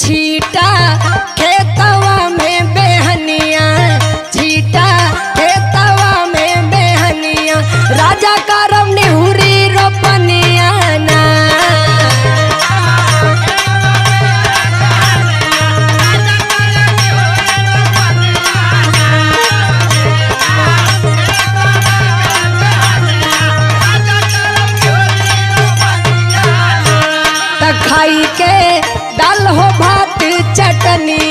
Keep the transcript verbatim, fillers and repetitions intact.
छीटा खेतवा में बेहनिया, छीटा खेतवा में बेहनिया, राजा करम निहुरी रोपनिया ना। त खाई के दाल हो भात चटनी,